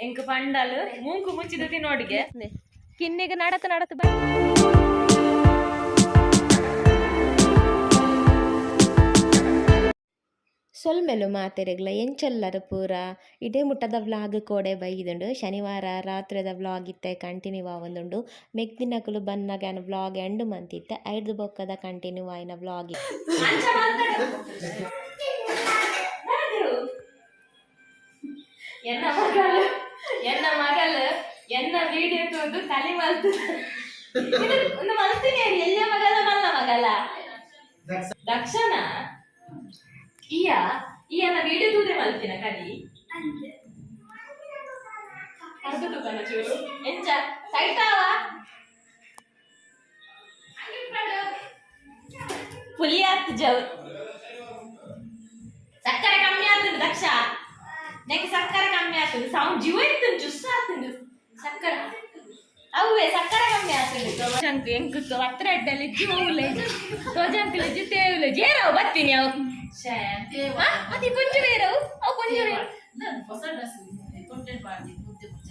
ಎಂಕ್ ಪಂಡಲ್ ಮೂಂಕು ಮುಚ್ಚಿದ ತಿನ್ನೋಡಿಗೆ ಕಿನ್ನಿಗೆ ನಡತ ನಡತ ಬಾ. ಸೊಲ್ಮೆಲು ಮಾತೆರೆಗ್ಲ ಎಂಚೊಲ್ಲರು ಪೂರ ಇಡೇ ಮುಟ್ಟದ ವ್ಲಾಗ್ ಕೋಡೆ ಬೈದುಂಡು. ಶನಿವಾರ ರಾತ್ರೆದ ವ್ಲಾಗ್ ಇತ್ತೆ ಕಂಟಿನ್ಯೂ ಆವೊಂದುಂಡು. ಮೆಗ್ದಿನಕುಲು ಬನ್ನಗ ಯಾನ್ ವ್ಲಾಗ್ ಎಂಡ್ ಮಂತಿತ್ತೆ. ಐಡ್ದ್ ಬೊಕ್ಕದ ಕಂಟಿನ್ಯೂ ಆಯಿನ ವ್ಲಾಗ್. ಅಂಚ ಮಲ್ತಡೆ. ದಾದು? ಎನ್ನ ಮಗಲ್, ಎನ್ನ ಮಗಲ್ ಎನ್ನ ವಿಡಿಯೋ ತೂದು ಕಲಿ ಮಲ್ತು. ಒಂದು ಮಲ್ತಿನಿ. ಎಲ್ಲಿಯ ಮಗಲ, ಮಲ್ಲ ಮಗಲ? ದಕ್ಷನ. ಈಯ ಈಯನ ವಿಡಿಯೋ ತೂದೆ ಮಲ್ತಿನ ಕಲಿ. ಅರ್ಧ ತೂಕನ ಚೂರು ಎಂಚ ಸೈತಾವ ಪುಲಿ ಆತ್ ಜವ್. ಸಕ್ಕರೆ ಕಮ್ಮಿ ಆತುಂಡು ದಕ್ಷ, ನೆಕ್ ಸಕ್ಕರೆ ಕಮ್ಮಿ ಆತುಂಡು. ಸೌಂಡ್ ಜೀವ ಇತ್ತುಂಡು, ಜುಸ್ ಆತುಂಡು ಸಕ್ಕರೆ. ಅವ್ವೆ ಸಕ್ಕರೆ ಕಮ್ಮಿ ಆತುಂಡು. ಎಂಕ್ ಎಂಕ್ ಹತ್ರ ಅಡ್ಡಲ್ಲಿ ಜೀವ ತೋಜಂಕುಲು ಜಿತೇವುಲು ಜೇರವು ಬತ್ತೀನಿ ಅವು. ಅದು ಪುಂಜು ಬೇರವು, ಅವು ಪುಂಜು ಬೇರೆ. ಹೊಸ ಡ್ರೆಸ್ ತೊಟ್ಟೆ ಪಾಡ್ದಿ ಮುದ್ದೆ ಮುಚ್ಚ.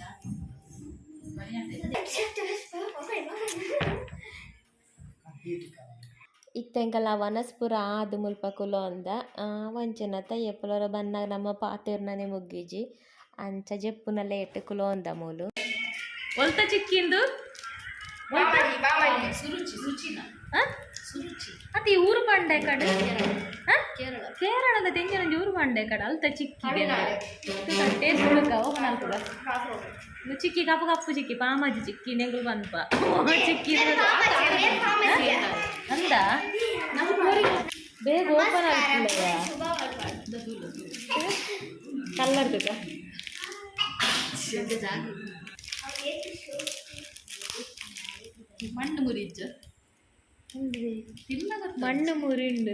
ಇತ್ತೆ ಎಂಕಲ್ಲ ವನಸ್ ಪೂರ ಆದ್ ಮುಲ್ಪ ಕುಲೊಂದ. ಒಂಚೆನತ ಏಪಲೊರ ಬನ್ನಗ ನಮ್ಮ ಪಾತೆರ್ನನೆ ಮುಗ್ಗಿಜಿ. ಅಂಚ ಜೆಪ್ಪುನ ಲೇಟ್ ಕುಲೊಂದ ಮೂಲು. ಒಲ್ತ ಚಿಕ್ಕಿಂದು? ಸುರುಚಿ, ಸುಚಿನ. ಆ? ಸುರುಚಿ. ಅತಿ ಊರು ಪಂಡೆ ಕಡೆ. ಕೇರಳ. ಕೇರಳದ ತೆಂಗಿನ ಊರು ಪಂಡೆ ಕಡೆ ಅಲ್ತ ಚಿಕ್ಕಿ ಟೇಸ್ಟ್ ಹುಡುಕ ಓಪನ್ ಆಗ್ತದ. ಚಿಕ್ಕಿ ಕಪ್ಪು ಕಪ್ಪು ಚಿಕ್ಕಿ, ಪಾಮಾಜಿ ಚಿಕ್ಕಿ ನೆಗುಲು ಬಂದ್ಪ ಚಿಕ್ಕಿ ಅಂದ. ಬೇಗ ಓಪನ್ ಆಗ್ತಿಲ್ಲ. ಕಲ್ಲರ್ ತುಕ. ಮಣ್ಣು ಮುರಿಜ್ಜ ತಿನ್ನ. ಮಣ್ಣು ಮುರಿಂಡು.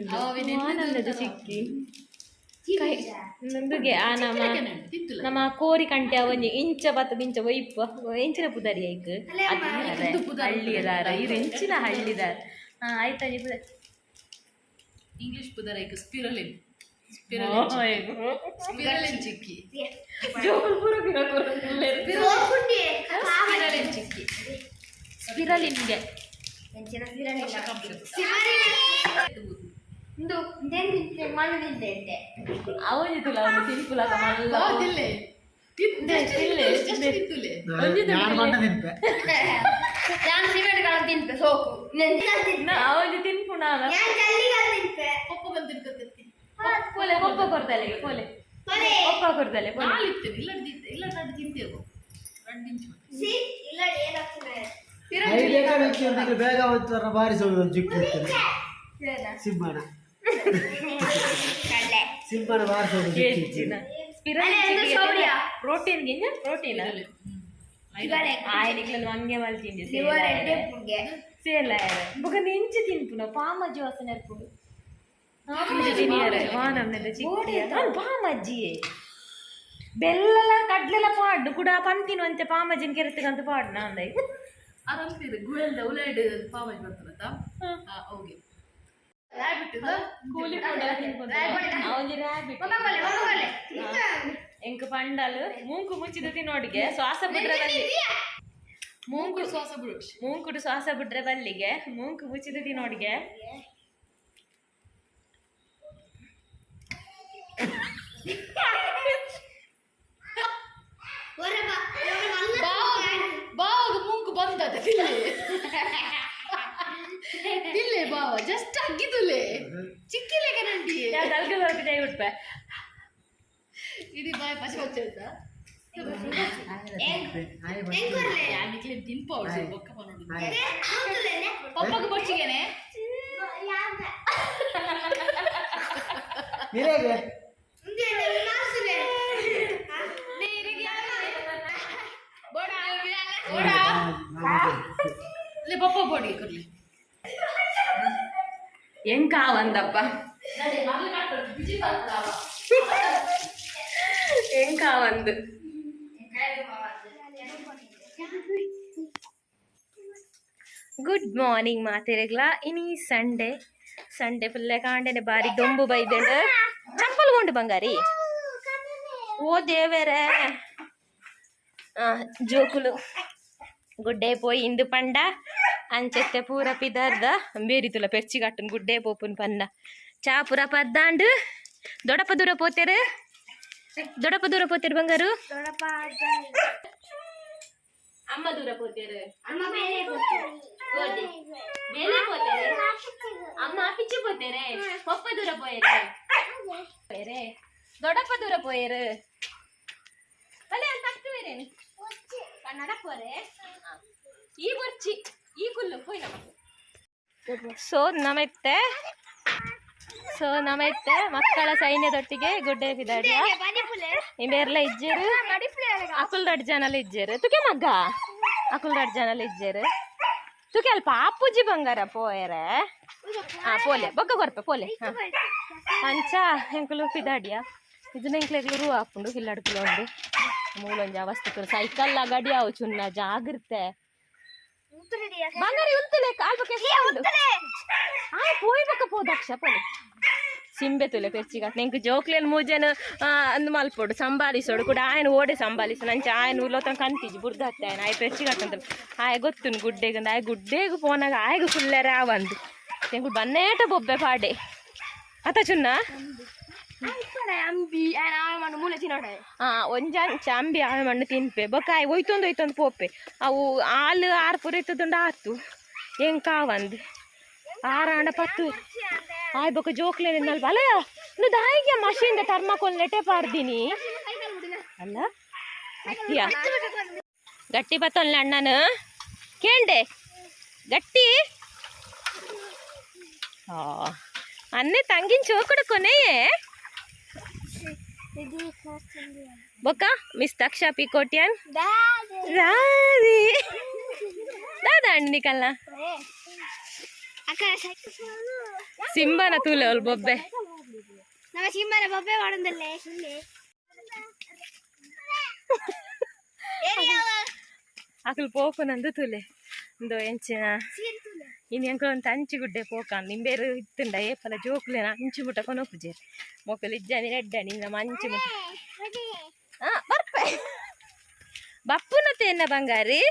ಆನಂದದ ಚಿಕ್ಕಿ ನಂದುಗೆ ಆ ನಮ್ಮ ನಮ್ಮ ಕೋರಿ ಕಂಟೆ ಒಂಜಿ ಇಂಚ ಬತ್ತ ಇಂಚ ಒಯ್ಪ ಎಂಚಿನ ಪುದರಿ ಐಕ್? ಹಳ್ಳಿದಾರ ಇರು, ಎಂಚಿನ ಹಳ್ಳಿದಾರ. ಹಾ, ಆಯ್ತು ಪುದರ್. ಇಂಗ್ಲಿಷ್ ಪುದರ್ ಐಕ್ ಸ್ಪಿರಲಿನ್, ಸ್ಪಿರಲಿನ್, ಸ್ಪಿರಲಿನ್ ಚಿಕ್ಕಿ. ಜೋಕುಲು ಪೂರ ಪಿರ ಕೊರೊಂದುಲ್ಲೆರ್. ಸ್ಪಿರಲಿನ್ ಚಿಕ್ಕಿ. ಸ್ಪಿರಲಿನ್ಗೆ ಇಂದು ಮಣ್ಣು ತಿಂತೆ. ಅವೊಂಜಿ ತುಲ ಅವನು ತಿನ್ಪುಲಕ ಮಲ್ಲ. ತಿಲ್ಲೆ. ತಿಲ್ಲೆ. ಜಸ್ಟ್ ತಿಂತುಲೆ. ಒಂಜಿ ಯಾರು ಮಂಡ ತಿನ್ಪೆ. ನಾನು ಸಿಮೆಂಟ್ ಕಾಲ ತಿನ್ಪೆ ಸೋಕು. ಅವೊಂಜಿ ತಿನ್ಪುಣ. ನಾನು ಜಲ್ಲಿಗಾಲ ತಿನ್ಪೆ. ಪಪ್ಪ ಬಂದು ತಿನ್ಕೊತಿರ್ತಿ. ಪೋಲೆ, ಪೊಪ್ಪ ಕೊರ್ದಲೆ ಪೋಲೆ, ಪೊಪ್ಪ ಕೊರ್ದಲೆ ಪೋಲೆ. ನಾಳಿತ್ತೇನೆ ಇಲ್ಲ, ಇಲ್ಲ, ನಡು ತಿಂತೇವು ರಡ್ಡು ಇಂಚು. ಸಿ ಇಲ್ಲ, ಏನಾಗ್ತದೆ? ಐದು ಬೇಗ ಒಂದು ಬಾರಿ ಸೌಂಡ್ ಚಿಕ್ಕ ಇರ್ತದೆ. ಸಿಂಹನ ಸಿಂಹನ ಬಾರಿ ಸೌಂಡ್ ಚಿಕ್ಕ. ಹೆಚ್ಚಿನ ಪ್ರೋಟೀನ್ ಗಿಂಜ ಪ್ರೋಟೀನ್ ಆಯ್ನಿಕ್ಲಲ್ಲಿ ಮಂಗೆ ಮಲ್ತಿಂದೆ. ಸೇಲ್ ಆಯರೆ ಬೊಕ ನೆಂಚು ತಿನ್ಪುನ ಪಾಮಜ್ಜಿ ವಾಸನೆ ಇರ್ಪುಂಡು. ಪಾಮಜ್ಜಿ ತಿನಿಯರೆ ವಾನಮ್ನೆದ ಚಿಕ್ಕಿ ಪಾಮಜ್ಜಿಯೇ. ಬೆಲ್ಲಲ ಕಡ್ಲೆಲ ಪಾಡ್ಡು ಕೂಡ ಪಂತಿನ ಅಂತೆ ಪಾಮಜ್ಜಿನ ಕೆರೆತಗಂತ ಪಾಡ್ನ ಅಂದೈ. ಆರಾಮ್ತೀರಿ ಗುವೆಲ್ದ ಉಲೈಡ್ ಪಾವಜ್ ಬರ್ತದತ್ತ ಓಕೆ ರ್ಯಾಬಿಟ್. ಕೂಲಿ ಅವೊಂಜಿ ರ್ಯಾಬಿಟ್. ಎಂಕ್ ಪಂಡಲ್ ಮೂಂಕು ಮುಚ್ಚಿದ ತಿನ್ನೋಡಿಗೆ ಶ್ವಾಸ ಬಿಡ್ರೆ ಬಲ್ಲಿ ಮೂಂಕು ಶ್ವಾಸ ಬಿಡು. ಮೂಂಕುಡು ಶ್ವಾಸ ಬಿಡ್ರೆ ಬಲ್ಲಿಗೆ ಮೂಂಕು ಮುಚ್ಚಿದ ತಿನ್ನೋಡಿಗೆ. ಬಾವಾಗ ಮೂಂಕು ಬಂದದ. ತಿಲ್ಲೆ ತಿಲ್ಲೆ ಬಾವ, ಜಸ್ಟ್ ಅಗ್ಗಿದುಲೆ ಚಿಕ್ಕಿಲೆ ಕರಂಡಿ. ತಲ್ಗೆ ಬರಕ್ಕೆ ಜೈ ಉಟ್ಪೆ. ಇಡೀ ಬಾಯ್ ಪಸಿ వచ్చేద్దా ಯಾನಿಕ್ಲೆ ತಿನ್ಪ ಬೊಕ್ಕ ಪನೋಡು ಪಪ್ಪಗೆ ಬೊಚ್ಚಿಗೆನೆ. ನಿರೇಗೆ. ಲೇ ಪಪ್ಪ ಬೋಡಿಗೆ ಕೊಡ್ಲಿ. ಎಂಕ ಒಂದಪ್ಪ, ಎಂಕ ಒಂದು. ಗುಡ್ ಮಾರ್ನಿಂಗ್ ಮಾತೆರೆಗ್ಲ. ಇನಿ ಸಂಡೇ, ಸಂಡೇ ಫುಲ್ ಕಾಂಡೆನೆ ಬಾರಿ ದೊಂಬು ಬೈದಂಡು. ಚಪ್ಪಲ್ ಗೊಂಡು ಬಂಗಾರಿ. ಓ ದೇವರೇ. ಜೋಕುಲು ಗುಡ್ಡೆ ಪೋಯಿ ಇಂದು ಪಂಡ ಅಂಚೆತ್ತೆ ಪೂರ ಪಿದಾರ್ದ ಬೇರಿತುಲ ಪೆರ್ಚಿಗಟ್ಟುನ್ ಗುಡ್ಡೆ ಪೋಪುನ್ ಪನ್ನ ಚಾ ಪೂರ ಪದ್ದಾಂಡು. ದೊಡಪ ದೂರ ಪೋತೇರು, ದೊಡಪ ದೂರ ಪೋತೇರು ಬಂಗಾರು. ಅಮ್ಮ ದೂರ ಪೋತೇರು, ಬೇಲೆ ಪೋತೇರು, ಅಮ್ಮ ಪಿಚ್ಚು ಪೋತೇರೆ, ಪೊಪ್ಪ ದೂರ ಪೋಯೇರೆ, ಪೋಯೇರೆ, ದೊಡ್ಡಪ್ಪ ದೂರ ಪೋಯೇರು. ಬಲೆ ಅಂತ ಅಕ್ತುವೇರೇನು ಕನ್ನಡ ಪೋರೆ ಈ ಬೊರ್ಚಿ ಈ ಕುಲ್ಲು ಪೋಯ್ ನಮ್ಮ. ಸೊ ನಮೆತ್ತೆ, ಸೊ ನಮೆತ್ತೆ ಮಕ್ಕಳ ಸೈನ್ಯದೊಟ್ಟಿಗೆ ಗುಡ್ಡೆ ಬಿದಾಡಿಯ ಇಂಬೇರ್ಲ ಇಜ್ಜೇರು, ಅಕುಲ್ ದೊಡ್ಡ ಜನಲ ಇಜ್ಜೇರು, ತುಕೆ ಮಗ್ಗ ಅಕುಲ್ ದೊಡ್ಡ ಜನಲ ಇಜ್ಜೇರು. ತುಕೆ ಅಲ್ಪ ಆಪುಜಿ ಬಂಗಾರ ಪೋಯರೆ. ಹಾ ಪೋಲೆ ಬೊಕ್ಕ ಕೊರ್ಪೆ ಪೋಲೆ. ಅಂಚ ಎಂಕುಲು ಪಿದಾಡಿಯ ಇದು ಎಂಕ್ಲೆಗ್ಲು ರೂ ಹಾಪುಂಡು ಇಲ್ಲಡ್ಕುಲು ಉಂಡು ಮೂಲೊಂಜಿ ಅವಸ್ಥೆ. ಸೈಕಲ್ ಗಡಿ ಅವು ಚುನ್ನ ಜಾಗ್ರತೆ ಬಂಗಾರಿ ಉಂತಲೆ ಕಾಲ್ ಉಂಡು. ಆ ಪೋಯ್ ಬೊಕ್ಕ ಪೋದಕ್ಷ ಪೋಲೆ ಸಿಂಬೆ ತುಲೆ ಪೆರ್ಚಿಗ ನೆಂಕ್ ಜೋಕ್ಲೇನ್ ಮೂಜೆನ್ ಅಂದ್ ಮಲ್ಪೊಡು ಸಂಬಾಲಿಸೋಡು ಕೂಡ ಆಯನ ಓಡೆ ಸಂಬಾಲಿಸು ನಂಚ ಆಯನ ಉಲ್ಲೋ ತನಕ ಅಂತಿಜಿ ಬುಡ್ದತ್ತೆ ಆಯನ ಆಯ್ ಪೆರ್ಚಿಗಟ್ಟಂತ ಆಯ್ ಗೊತ್ತುನು ಗುಡ್ಡೆಗಂದು ಆಯ್ ಗುಡ್ಡೆಗ್ ಪೋನಾಗ ಆಯ್ಗ ಫುಲ್ಲೆರೆ ಆವಂದು ಎಂಕುಲು ಬನ್ನೇಟ ಬೊಬ್ಬೆ ಪಾಡೆ ಅತ ಚುನ್ನ. ಒಂಜ ಅಂಬಿ ಆವೆ ಮಣ್ಣು ತಿನ್ಪೆ ಬೊಕ್ಕ ಆಯ್ ಒಯ್ತೊಂದು ಒಯ್ತೊಂದು ಪೋಪೆ ಅವು ಆಲು ಆರು ಪೂರ ಇತ್ತದುಂಡು ಆತು ಎಂಕಾವಂದು ಆರಾಂಡ ಪತ್ತು ಆಯ್ ಬೊಕ್ಕ ಜೋಕ್ಲೆ ನಲ್ಪ ಅಲ್ಲ ನು ದಾಯಿಗೆ ಮಷೀನ್ ಥರ್ಮಾಕೋಲ್ ನೆಟೆ ಪಾರ್ದಿನಿ ಅಲ್ಲ ಅತ್ತಿಯ ಗಟ್ಟಿ ಬತ್ತೊಲ್ಲ ಅಣ್ಣನು ಕೇಂಡೆ ಗಟ್ಟಿ ಅನ್ನೆ ತಂಗಿನ ಚೋಕುಡು ಕೊನೆಯೇ ಬೊಕ್ಕ ಮಿಸ್ ದಕ್ಷ ಪಿ ಕೋಟ್ಯಾನ್ ರಾರಿ ದಾದಾ ಅಂಡಿ ಕಲ್ಲ ಸಿಂಬನ ತೂಲೆ ಅವಳು ಬೊಬ್ಬೆ ನಮ್ಮ ಸಿಂಬನ ಬೊಬ್ಬೆ ಮಾಡಂದಲ್ಲೇ ಅಕುಲು ಪೋಪುನಂದು ತೂಲೆ ಇಂದು ಎಂಚಿನ ಇನ್ನು ಎಂಕುಲು ಒಂದು ಅಂಚಿ ಗುಡ್ಡೆ ಪೋಕಂದು ನಿಂಬೇರು ಇತ್ತುಂಡ ಏಪಲ ಜೋಕುಲೇನ ಅಂಚು ಮುಟ್ಟ ಕೊನೊಪುಜೆರ್ ಮೊಕಲು ಇಜ್ಜಾನಿ ಎಡ್ಡಣಿ ನಮ್ಮ ಅಂಚು ಮುಟ್ಟ. ಹಾ ಬರ್ಪೆ ಬಪ್ಪುನ ತೇನ ಬಂಗಾರಿ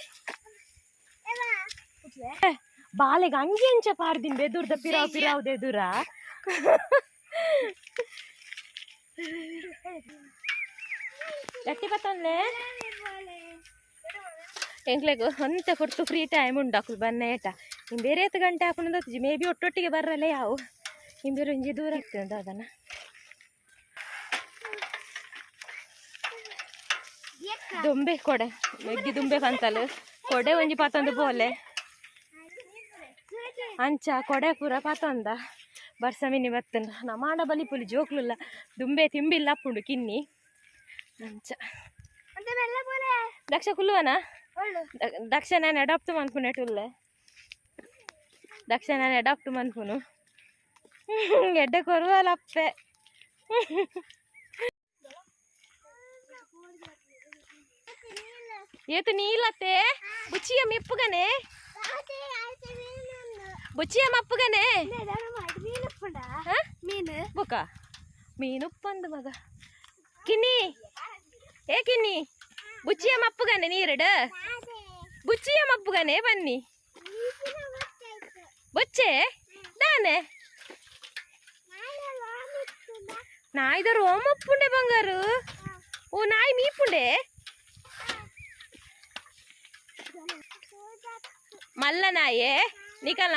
ಬಾಲೆಗೆ ಅಂಗಿ ಅಂಚ ಪಾಡ್ದಿನ್ ಬೆದುರ್ದ ಪಿರಾವ್ ಪಿರಾವ್ ದೆದುರ ಗಟ್ಟಿ ಬತ್ತನ್ಲೆ ಎಂಕ್ಲೆಗ್ ಒಂತೆ ಪೊರ್ತು ಫ್ರೀ ಟೈಮ್ ಉಂಡು ಅಕುಲು ಬನ್ನೇಟ ಇನ್ ಬೇರೆ ಏತ್ ಗಂಟೆ ಆಪುನ ಮೇ ಬಿ ಒಟ್ಟೊಟ್ಟಿಗೆ ಬರ್ರಲ್ಲ ಯಾವು ಇಂಬೇರು ಒಂಜಿ ದೂರ ಆಗ್ತದೆ ಅದನ್ನ ದುಂಬೆ ಕೊಡೆ ಮೆಗ್ಗಿ ದುಂಬೆ ಪಂತಲು ಕೊಡೆ ಒಂಜಿ ಪತೊಂದು ಪೋಲೆ ಅಂಚ ಕೊಡೆ ಪೂರ ಪತೊಂದ ಬರ್ಸ ಮಿನಿ ಬತ್ತುಂಡ ನಮಾಂಡ ಬಲಿ ಪುಲಿ ಜೋಕ್ಲುಲ್ಲ ದುಂಬೆ ತಿಂಬಿಲ್ಲ ಅಪ್ಪುಂಡು ಕಿನ್ನಿ ಅಂಚ ದಕ್ಷ ಕುಲ್ಲುವನ ದಕ್ಷ ನಾನು ಅಡಾಪ್ಟ್ ಮನ್ಪುನೆಟುಲ್ಲೆ ದಕ್ಷ ನಾನು ಅಡಾಪ್ಟ್ ಮನ್ಪುನು ಎಡ್ಡೆ ಕೊರುವಲ್ಲ ಅಪ್ಪೆ ಏತು ನೀಲತ್ತೆ ಬುಚ್ಚಿಯ ಮೆಪ್ಪುಗನೆ ಬುಚ್ಚಿಯ ಮಪ್ಪುಗನೆ ಬೊಕ ಮೀನುಪ್ಪಂದು ಮಗ ಕಿನ್ನಿ ಏ ಕಿನ್ನಿ ಬುಚ್ಚಿಯ ಮಪ್ಪುಗನೆ ನೀರಡ ಬುಚ್ಚಿಯ ಮಪ್ಪುಗನೆ ಬನ್ನಿ ಬೊಚ್ಚೆ ದಾನೆ ನಾಯಿದ ರೋಮಪ್ಪುಂಡೆ ಬಂಗಾರು ಓ ನಾಯಿ ಮೀಪುಂಡೆ ಮಲ್ಲ ನಾಯೇ ನಿಕಲ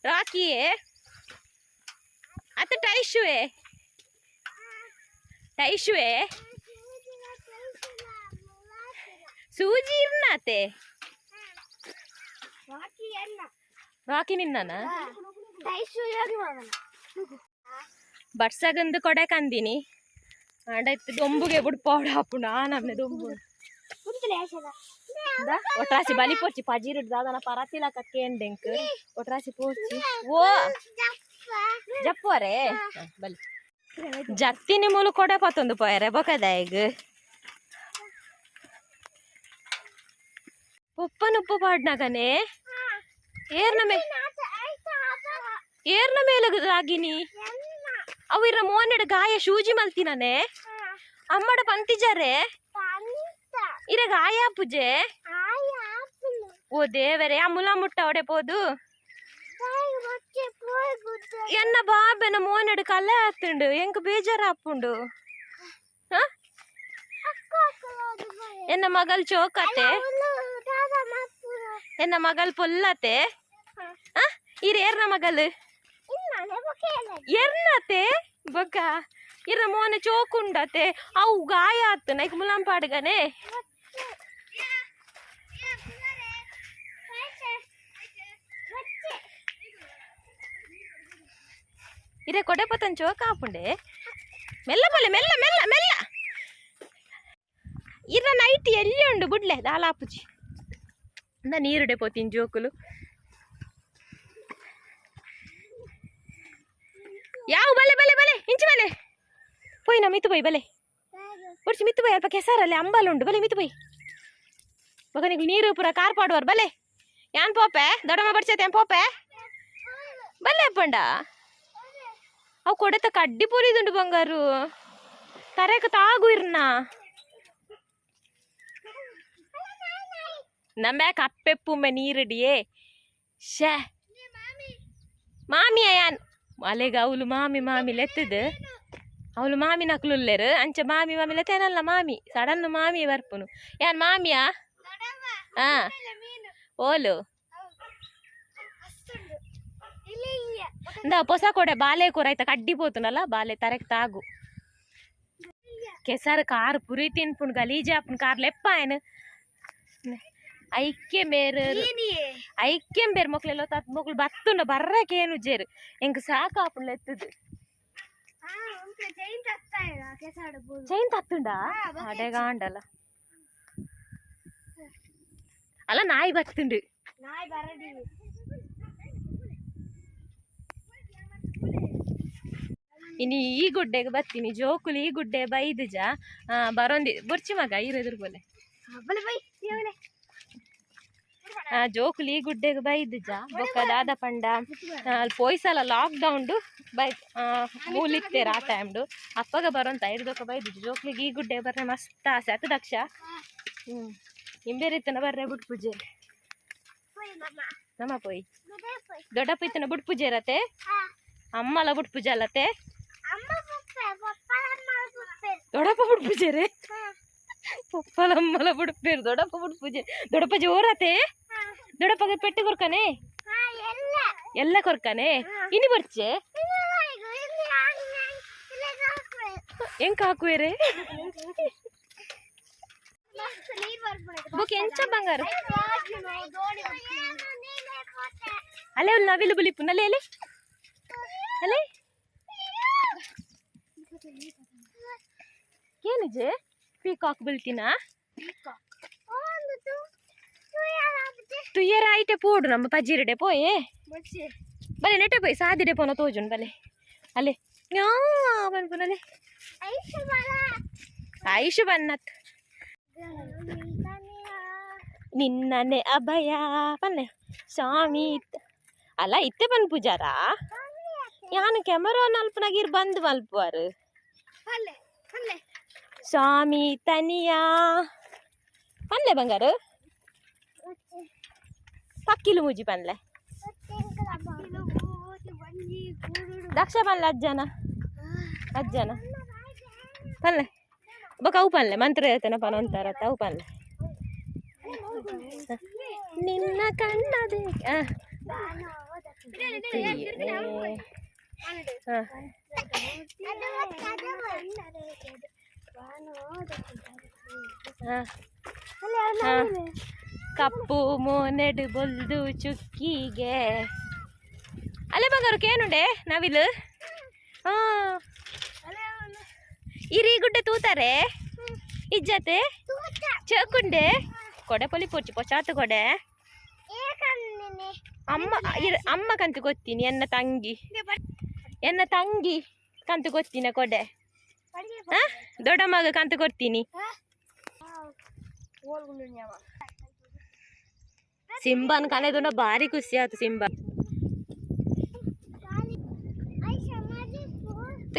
ರಾಕಿಯೇ ಅತ್ತ ಟೈಶುವೆ ಟೈಶುವೆ ಸೂಜಿ ಇರ್ನಾತೆ ರಾಕಿ ನಿನ್ನನ ಬಟ್ಸಗಂದು ಕೊಡೆ ಕಂದಿನಿ ಆಂಡ ಇತ್ತು ದೊಂಬುಗೆ ಬುಡ್ ಪೌಡ ಹಾಪುಂಡು ಆ ನಮ್ನೆ ದೊಂಬು ಒಟ್ರಾಸಿ ಬಲಿ ಪೋರ್ಚಿ ಪಜೀರು ದಾದನ ಪರತಿಲ ಕಕ್ಕೇಂಡೆಂಕ್ ಒಟ್ರಾಸಿ ಪೋರ್ಚಿ ಓ ಜಪ್ಪುವರೆ ಬಲಿ ಜತ್ತಿನಿ ಮೂಲು ಕೊಡೆ ಪತ್ತೊಂದು ಪೋಯರೆ ಬೊಕದಾಯಗ್ ಉಪ್ಪನುಪ್ಪು ಪಾಡ್ನಗನೆ ಏರ್ನ ಮೇ ಏರ್ನ ಮೇಲೆ ರಾಗಿನಿ ಅವು ಇರ ಮೋನೆಡ್ ಗಾಯ ಶೂಜಿ ಮಲ್ತಿನನೆ ಅಮ್ಮಡ ಪಂತಿಜಾರೆ. ಇರಗ ಆಯಾ ಪೂಜೆ. ಓ ದೇವರೇ, ಆ ಮುಲ ಮುಟ್ಟ ಒಡೆ ಪೋದು. ಎನ್ನ ಬಾಬೆನ ಮೋನೆಡು ಕಲೆ ಆತುಂಡು, ಎಂಕ್ ಬೇಜಾರಾಪುಂಡು. ಎನ್ನ ಮಗಲ್ ಚೋಕತೆ, ಎನ್ನ ಮಗಲ್ ಪೊಲ್ಲತೆ. ಇರ್ ಏರ್ನ ಮಗಲ್ ಎರ್ನತೆ ಬೊಕ್ಕ ಇರ್ನ ಮೋನೆ ಚೋಕುಂಡತೆ. ಅವು ಗಾಯ ಆತು ನೈಕ್ ಮುಲಂಪಾಡ್ಗನೆ. ಇರೆ ಕೊಡೆ ಪತನ್ ಚೋಕ ಆಪುಂಡೆ. ಮೆಲ್ಲ ಪೊಲೆ, ಮೆಲ್ಲ ಮೆಲ್ಲ ಮೆಲ್ಲ. ಇರ ನೈಟ್ ಎಲ್ಲಿ ಉಂಡು ಬುಡ್ಲೆ ದಾಲಾಪುಜಿ. ಅಂದ ನೀರುಡೆ ಪೋತಿನ್ ಜೋಕುಲು. ಯಾವ ಬಲೆ ಬಲೆ ಬಲೆ ಇಂಚಿ ಬಲೆ ಪೋಯಿನ ಮಿತ್ತು ಪೋಯ್ ಬಲೆ ಒಡ್ಚಿ ಮಿತ್ತು ಪೋಯ್. ಅಲ್ಪ ಕೆಸರಲ್ಲಿ ಅಂಬಲ್ ಉಂಡು, ಬಲೆ ಮಿತ್ತು ಪೋಯ್. ಬೊಕ ನಿಕ್ಲು ನೀರು ಪೂರ ಕಾರ್ ಪಾಡುವಾರ್ ಬಲೆ. ಯಾನ್ ಪೋಪೆ ದೊಡ್ಡಮ್ಮ ಬಡ್ಸೈತೆ ಪೋಪೆ ಬಲ್ಲೆ ಅಪ್ಪಂಡ. ಅವು ಕೊಡೆತ ಕಡ್ಡಿ ಪೂರಿದುಂಡು ಬಂಗಾರು ತರೆಕ ತಾಗು ಇರ್ನ. ನಮ್ಯಾಕ ಅಪ್ಪೆಪ್ಪುಂಬೆ ನೀರುಡಿಯೇ ಶೇ ಮಾಮಿಯ ಯಾನ್ ಅಲೆಗ ಅವಳು ಮಾಮಿ ಮಾಮಿ ಲೆತ್ತದು. ಅವಳು ಮಾಮಿ ನಕ್ಲುಲ್ಲೇರು ಅಂಚ ಮಾಮಿ ಮಾಮಿ ಲೆತ್ತೇನಲ್ಲ ಮಾಮಿ ಸಡನ್ ಮಾಮಿ ಬರ್ಪುನು. ಯಾನ್ ಮಾಮಿಯಾ? ಹಾ ಓಲು ಇಂದ ಪೊಸ ಕೊಡೆ ಬಾಲೆ ಕೂರ ಆಯ್ತಾ ಕಡ್ಡಿ ಪೋತುನಲ್ಲ ಬಾಲೆ ತರೆಕ್ ತಾಗು. ಕೆಸರು ಕಾರ್ ಪುರಿ ತಿನ್ಪುಣ್ ಗಲೀಜ್ ಆಪುಣ್ ಕಾರ್ ಲೆಪ್ಪ ಆಯ್ನ. ಐಕ್ಯ ಮೇರು ಐಕ್ಯಂ ಬೇರ್ ಮೊಕ್ಲೆಲ್ಲ ತತ್ ಮೊಕ್ಲು ಬತ್ತುಂಡ ಬರ್ರಕ್ಕೆ ಏನು ಜೇರು ಎಂಕ್ ಸಾಕು ಆಪುಂಡ್ ಲೆತ್ತದು. ಚೈನ್ ತತ್ತುಂಡ ಅಡೆಗಾಂಡಲ್ಲ ಅಲ್ಲ ನಾಯಿ ಬತ್ತುಂಡು. ಇನಿ ಈ ಗುಡ್ಡೆಗೆ ಬತ್ತೀನಿ ಜೋಕುಲು ಈ ಗುಡ್ಡೆ ಬೈದುಜ ಬರೊಂದಿ ಬುರ್ಚಿ ಮಗ ಇರೆದುರು ಬೋಲೆ. ಜೋಕುಲು ಈ ಗುಡ್ಡೆಗೆ ಬೈದುಜ ಬೊಕ್ಕ ದಾದ ಪಂಡ ಅಲ್ಲಿ ಪೋಯ್ಸಲ ಲಾಕ್ ಡೌನ್ ಬೈ ಮೂಲಿತ್ತೇರ ಆ ಟೈಮ್ಡು ಅಪ್ಪಗ ಬರೋಂತ ಐರ್ದೊಕ್ಕ ಬೈದುಜ ಜೋಕ್ಲಿಗೆ ಈ ಗುಡ್ಡೆ ಬರ್ರೆ ಮಸ್ತ್ ಆಸೆ ಆತು ದಕ್ಷ. ಇಂಬೇರಿತ್ತನ ಬರ್ರೆ ಬುಡ್ ಪೂಜೆ ನಮ್ಮ ಪೋಯ್ ದೊಡ್ಡಪ್ಪ ಇತ್ತನ ಬುಡ್ ಪೂಜೆ ಇರತ್ತೆ ಅಮ್ಮಲ ಬುಡ್ ಪೂಜೆ ಅಲ್ಲತ್ತೆ ದೊಡ್ಡಪ್ಪ ಬುಡ್ ಪೂಜೆ ರೇ ಪಪ್ಪಲಮ್ಮಲ ಬುಡ್ಪೇರು ದೊಡ್ಡಪ್ಪ ಬುಡ್ ಪೂಜೆ ದೊಡ್ಡಪ್ಪ ಜೋರತೆ ದೊಡ್ಡಪ್ಪಗೆ ಪೆಟ್ಟು ಕೊರ್ಕನೆ ಎಲ್ಲ ಕೊರ್ಕನೆ ಇನಿ ಬರ್ಚೆ ಎಂಕ ಹಾಕುವೇರೆ ಬುಕ್ ಎಂಚ ಬಂಗಾರು ಅಲ್ಲೇ ಒಂದು ನವಿಲು ಬುಲಿಪು ನಲೆ ಅಲೆ ಅಲೆ ಏನಿಜೆ ಪೀಕಾಕ್ ಬೀಳ್ತೀನಾ ತುಯ್ಯರ ಐಟೆ ಪೋಡು ನಮ್ಮ ಪಜೀರಡೆ ಪೋಯೆ ಬಲೆ ನೆಟ್ಟೆ ಪೋಯ್ ಸಾದಿಡೆ ಪೋನ ತೋಜುನ್ ಬಲೆ ಅಲೆ ಬನ್ಪುನಲೆ ಆಯುಷು ಬನ್ನತ್ ನಿನ್ನನೆ ಅಭಯ ಪನ್ನೆ ಸ್ವಾಮಿ ಅಲ್ಲ ಇತ್ತೆ ಬನ್ ಪೂಜಾರ ಯಾನು ಕೆಮರೋ ನಲ್ಪನಗಿರ್ ಬಂದ್ ಮಲ್ಪುವಾರು ಸ್ವಾಮಿ ತನಿಯಾ ಪನ್ಲೆ ಬಂಗಾರು ಪಕ್ಕಿಲು ಮೂಜಿ ಪನ್ಲೆ ದಕ್ಷ ಪನ್ಲೆ ಅಜ್ಜನ ಅಜ್ಜನ ಪನ್ಲೆ ಬೊಕ ಅವು ಪನ್ಲೆ ಮಂತ್ರ ಹೇಳ್ತೇನೆ ಪನೊಂತಾರ ಅವು ಪನ್ಲೆ ನಿನ್ನ ಕಣ್ಣದೆ ಕಪ್ಪು ಮೋನೆಡು ಬೊಲ್ದು ಚುಕ್ಕಿಗೆ ಅಲ್ಲೇ ಬಂಗಾರು ಕೇನುಂಡೆ ನಾವಿಲ್ ಇರಿ ಗುಡ್ಡೆ ತೂತಾರೆ ಇಜ್ಜತೆ ಚಕುಂಡೆ ಕೊಡೆ ಪೊಲಿ ಪೊಚ್ಚು ಪೊಚಾತು ಕೊಡೆ ಅಮ್ಮ ಅಮ್ಮ ಕಂತು ಗೊತ್ತೀನಿ ಎನ್ನ ತಂಗಿ ಎನ್ನ ತಂಗಿ ಕಂತು ಗೊತ್ತಿನ ಕೊಡೆ ದೊಡ್ಡಮ್ಮಗ ಕಂತು ಕೊಡ್ತೀನಿ. ಸಿಂಬನ್ ಕನೆದುನ ಭಾರಿ ಖುಷಿ ಆಯ್ತು ಸಿಂಬ.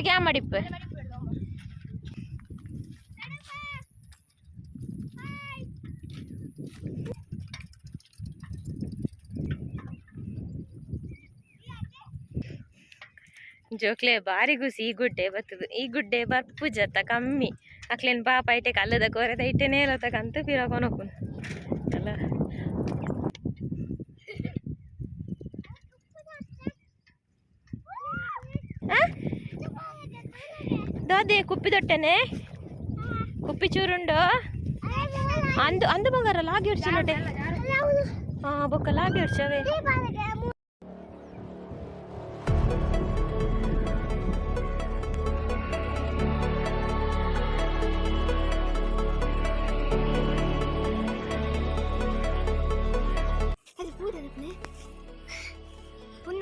ಕ್ಯಾ ಮಾಡಿಪ್ಪ ಜೋಕ್ಲೆ ಬಾರಿ ಗುಸಿ ಈ ಗುಡ್ಡೆ ಬತ್ತದು. ಈ ಗುಡ್ಡೆ ಬರ್ಪು ಜತ್ತ ಕಮ್ಮಿ. ಅಕ್ಲೇನ್ ಪಾಪ ಐಟೆ ಕಲ್ಲದ ಕೋರೆದ ಐಟೆ ನೇಲತಕಂತ ಪಿರಕೊನೊಪ್ಪುನು ಅಲ್ಲ. ದಾದೆ ಕುಪ್ಪಿ ದೊಟ್ಟೆನೆ ಕುಪ್ಪಿ ಚೂರುಂಡು ಅಂದು ಅಂದು ಬಂಗಾರ ಲಾಗಿ ಹೊಡ್ಚಿಲ್ಲೊಟ್ಟೆ. ಹಾ ಬೊಕ್ಕ ಲಾಗಿ ಹೊಡ್ಚವೇ.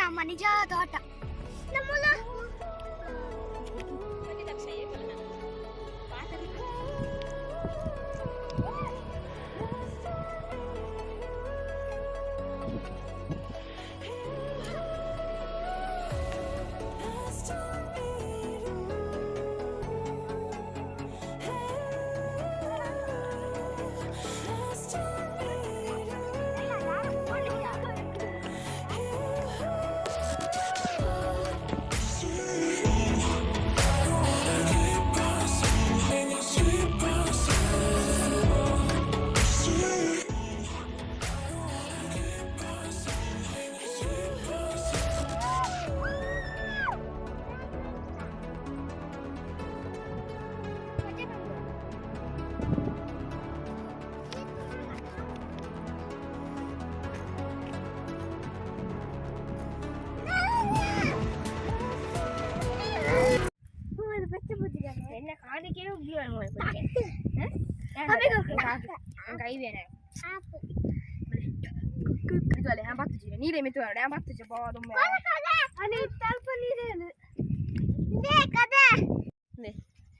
ನಮ್ಮ ನಿಜ ತೋಟ.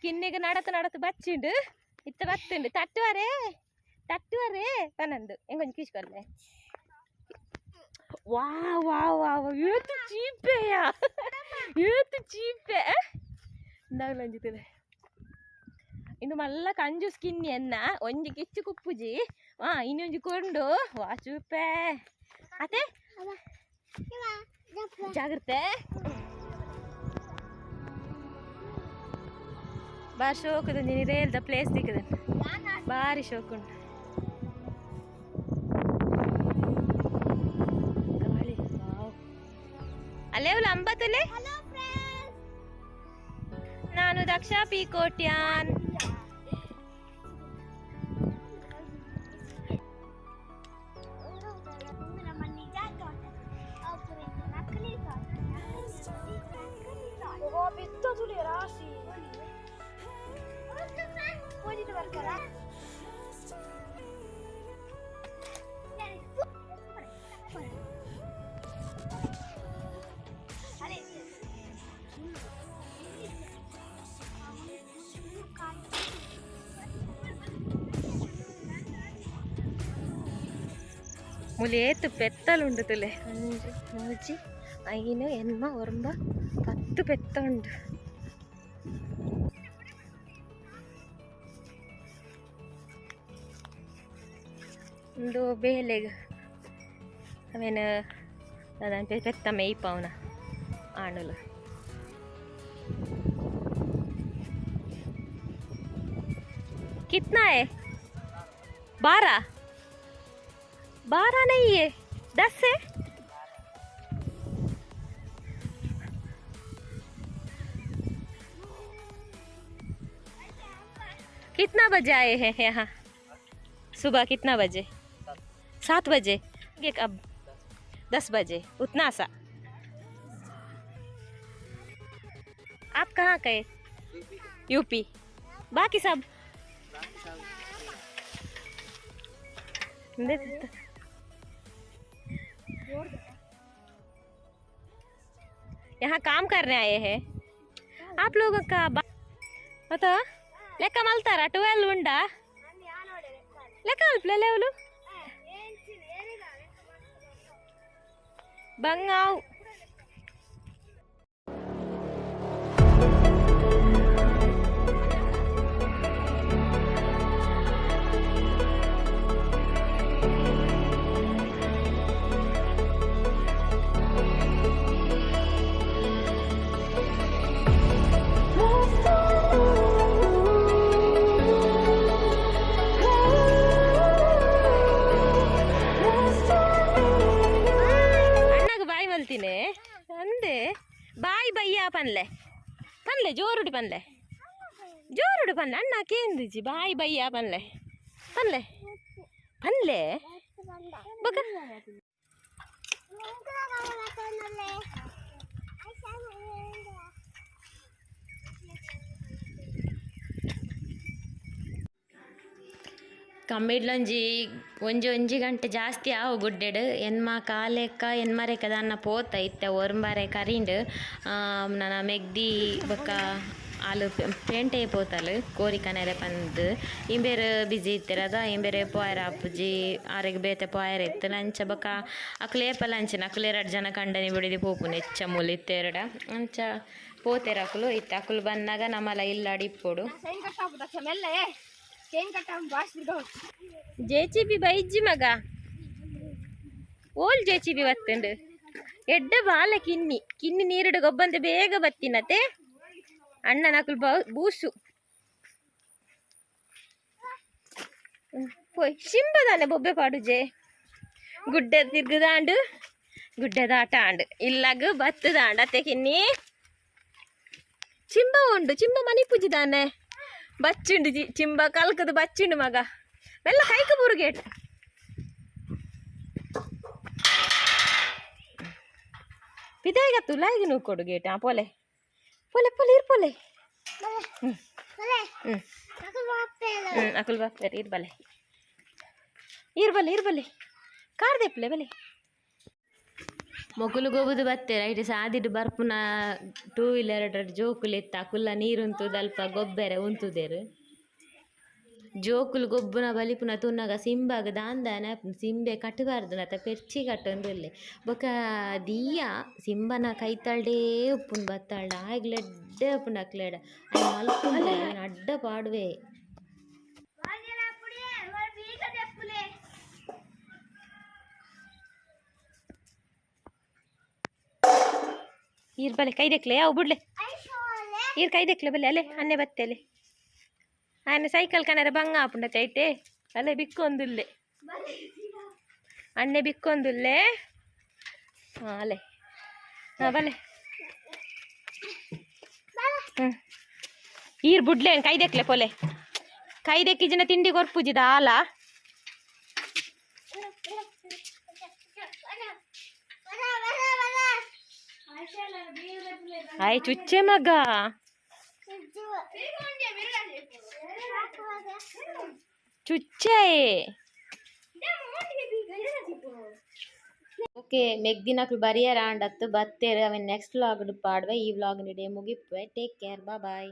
ಕಿನ್ನಿಗೆ ನಡತು ನಡತು ಬಚ್ಚಿಂಡು ಇತ್ತ ಬತ್ತುಂಡು ತಟ್ಟುವರೇ ತಟ್ಟುವರೇ ಪನಂದು ಎಂಗೊಂಜಿ ಕಿಶ್ಕೊಲ್ಲೆ. ವಾ ವಾ ವಾ ವಾ ಏತು ಚೀಪೆಯ ಏತು ಚೀಪೆ ಇಂದಾಗಲಂಜಿತದೆ. ಇಂದು ಮಲ್ಲ ಕಂಜೂಸ್ ಕಿನ್ನಿ ಎನ್ನ ಒಂಜಿ ಕಿಚ್ಚು ಕುಪ್ಪುಜಿ ವಾ ಇನ್ನೊಂಜಿ ಕೊಂಡು ವಾ ಚೂಪೆ ಅತೆ ಜಾಗ್ರತೆ. ಬಾರಿ ಶೋಕದ ನೀನು ರೇಲ್ದ ಪ್ಲೇಸ್ ದಿಕ್ಕದ ಬಾರಿ ಶೋಕುಂಟು. ಗಾಳಿ ವಾವ್. ಅಲ್ಲೇ ಅಂಬತ್ತಲೆ. ನಾನು ದಕ್ಷಾ ಪಿ ಕೋಟ್ಯಾನ್. ಮುಲೇತು ಪೆತ್ತಲುಂಡು ತುಲೆ ಅಂಜು ಮೂಜಿ ಐನು ಎನ್ಮ ಒರಂಬ 10 ಪೆತ್ತ ಉಂಡು. ಉಂದು ಬೇಲೆಗ್ ಅವೇನ ದಾದ ಪೆತ್ತ ಮೇಯ್ಪಾವುನ ಆಣುಲು. कितना है? 12 12 नहीं है, 10 है। कितना बजे आए हैं यहाँ? सुबह कितना बजे? 7 बजे। एक अब 10 बजे उतना सा। आप कहाँ गए? यूपी। बाकी सब यहाँ काम करने आए हैं आप लोगों का। पता ಲೆಕ್ಕ ಮಲ್ತಾರ 12 ಉಂಡಾ ಲೆಕ್ಕ ಅಲ್ಪ್ಲೆ ಲೆವಲು ಬಂಗಾವ್. ಪನ್ಲೆ ಪನ್ಲೆ ಜೋರುಡು ಪನ್ಲೆ ಜೋರುಡು ಪನ್ಲೆ ಅಣ್ಣ ಕೇಂದ್ರಿಜಿ ಬಾಯ್ ಬಯ್ಯ ಪನ್ಲೆ ಪನ್ಲೆ ಪನ್ಲೆ ಬೊಕ ಕಮ್ಮಿಡ್ಲೊಂಜಿ ಒಂಜಿ ಒಂಜಿ ಗಂಟೆ ಜಾಸ್ತಿ ಆವು ಗುಡ್ಡೆಡ್. ಎನ್ಮ ಕಾಲೆಕ್ಕ ಎನ್ಮರೆಕ್ಕ ದಾನ್ನ ಪೋತ ಇತ್ತೆ ಒರ್ಂಬಾರೆ ಕರಿಂಡ್. ನನ ಮೆಗ್ದಿ ಬೊಕ್ಕ ಆಲು ಪೇಂಟೆ ಪೋತಲ್ ಕೋರಿ ಕನೆರೆ ಪಂದ್. ಇಂಬೇರ್ ಬಿಜಿ ಇತ್ತೆರ್ ಇಂಬೇರೆ ಪೋಯರ ಆಪುಜಿ ಆರೆಗ್ ಬೇತೆ ಪೋಯರ ಇತ್ತು. ಅಂಚ ಬೊಕ್ಕ ಅಕುಲು ಏಪಲ ಅಂಚಿನ ಅಕುಲು ಎರಡು ಜನ ಕಂಡನಿ ಬುಡಿದಿ ಪೋಪುನು ಹೆಚ್ಚ ಮೂಲು ಇತ್ತೆರಡ ಅಂಚ ಪೋತೆರ್ ಅಕುಲು ಇತ್ತೆ. ಅಕುಲು ಬನ್ನಗ ನಮಲ ಇಲ್ಲಾಡ್ ಇಪ್ಪೊಡು. ಜೆಚಿಬಿ ಬೈಜ್ಜಿ ಮಗ ಓಲ್ ಜೆಚಿಬಿ ಬತ್ತುಂಡು ಎಡ್ಡೆ ಬಾಲ ಕಿನ್ನಿ ಕಿನ್ನಿ ನೀರುಡು ಗೊಬ್ಬಂತೆ ಬೇಗ ಬತ್ತಿನತೆ ಅಣ್ಣನ ಅಕುಲು ಬೂಸು ಪೋಯ್ ಶಿಂಬದಾನೆ ಬೊಬ್ಬೆ ಪಾಡುಜೆ ಗುಡ್ಡೆ ತಿರ್ಗುದಾಂಡು ಗುಡ್ಡೆದ ಆಟ ಆಂಡು ಇಲ್ಲಗ್ ಬತ್ತದಾಂಡು ಅತ್ತೆ ಕಿನ್ನಿ ಚಿಂಬ ಉಂಡು ಚಿಂಬ ಮನಿ ಪೂಜಿದಾನೆ ಬಚ್ಚಿಂಡು ಚಿಂಬ ಕಲ್ಕದು ಬಚ್ಚಿಂಡು ಮಗ ಮೆಲ್ಲ ಕೈಕ ಬೂರು ಗೇಟ್ ಪಿದಾಯಿಗತ್ತು ಲಾಯಿಗೆ ನೂಕೊಡು ಗೇಟ್. ಆ ಪೋಲೆ ಪೋಲೆ ಪೋಲೆ ಇರ್ ಪೋಲೆ. ಹ್ಞೂ ಹ್ಞೂ ಹ್ಞೂ ಅಕುಲ್ ಬಾಪೇರು ಇರ್ ಬಲೆ ಇರ್ ಬಲೆ ಇರ್ ಬಲೆ ಕಾರ್ ದೆಪ್ಪಲೆ ಬಲೆ. ಮೊಕುಲು ಗೊಬ್ಬುದು ಬತ್ತೇರ್ ಐಟ್ ಸಾದಿಡ್ ಬರ್ಪುನ ಟೂ ವೀಲರ್ ಜೋಕುಲು ಇತ್ತ ಅಕುಲ್ಲ ನೀರುಂತುದು ಅಲ್ಪ ಗೊಬ್ಬೆರೆ ಉಂತುದೆರ್. ಜೋಕುಲು ಗೊಬ್ಬುನ ಬಲಿಪುನ ತೂನಗ ಸಿಂಬಾಗ್ ದಾಂದಾನೆ ಸಿಂಬೆ ಕಟ್ಟುಬಾರ್ದು ಪೆರ್ಚಿ ಕಟ್ಟೊಂದುಲ್ಲೆ. ಬೊಕ ದಿಯ್ಯ ಸಿಂಬನ ಕೈತಲ್ಡೇ ಉಪ್ಪುಂಡು ಬತ್ತಾಳ್ಡ ಆಯ್ಗ್ಲ ಎಡ್ಡೆ ಉಪ್ಪುಂಡು ಅಕ್ಲೆಡ ಮಲ್ಪುಂಡು ಅಡ್ಡ ಪಾಡುವೆ. ಈರ್ ಬಲೆ ಕೈ ದೆಕ್ಲೆ ಅವು ಬುಡ್ಲೆ ಈರ್ ಕೈ ದೆಕ್ಲೆ ಬಲೆ ಅಲೆ ಅನ್ನೆ ಬತ್ತೆ ಅಲೆ ಆಯನ ಸೈಕಲ್ ಕನರೆ ಬಂಗ ಆಪುಂಡ ಚೈತೆ ಅಲೆ ಬಿಕ್ಕೊಂದುಲ್ಲೆ ಅಣ್ಣೆ ಬಿಕ್ಕೊಂದುಲ್ಲೆ. ಹಾಂ ಅಲೆ ಹಾಂ ಬಲೆ. ಹ್ಞೂ ಈರ್ ಬುಡ್ಲೆ ಕೈ ದೆಕ್ಲೆ ಪೊಲೆ ಕೈ ದೆಕ್ಕಿಜಿನ ತಿಂಡಿ ಕೊರ್ಪುಜಿದ ಆಲ. ಆಯ್ ಚುಚ್ಚೆ ಮಗ ಚುಚ್ಚೆ. ಓಕೆ ಮೆಗ್ದಿನಕ್ಲು ಬರಿಯರ ಆಂಡತ್ತು ಬತ್ತೇರು. ಅವೆನ್ ನೆಕ್ಸ್ಟ್ ವ್ಲಾಗ್ ಪಾಡುವೆ. ಈ ವ್ಲಾಗ್ ನಿಡೆ ಮುಗಿಪ್ಪುವೆ. Take care, bye.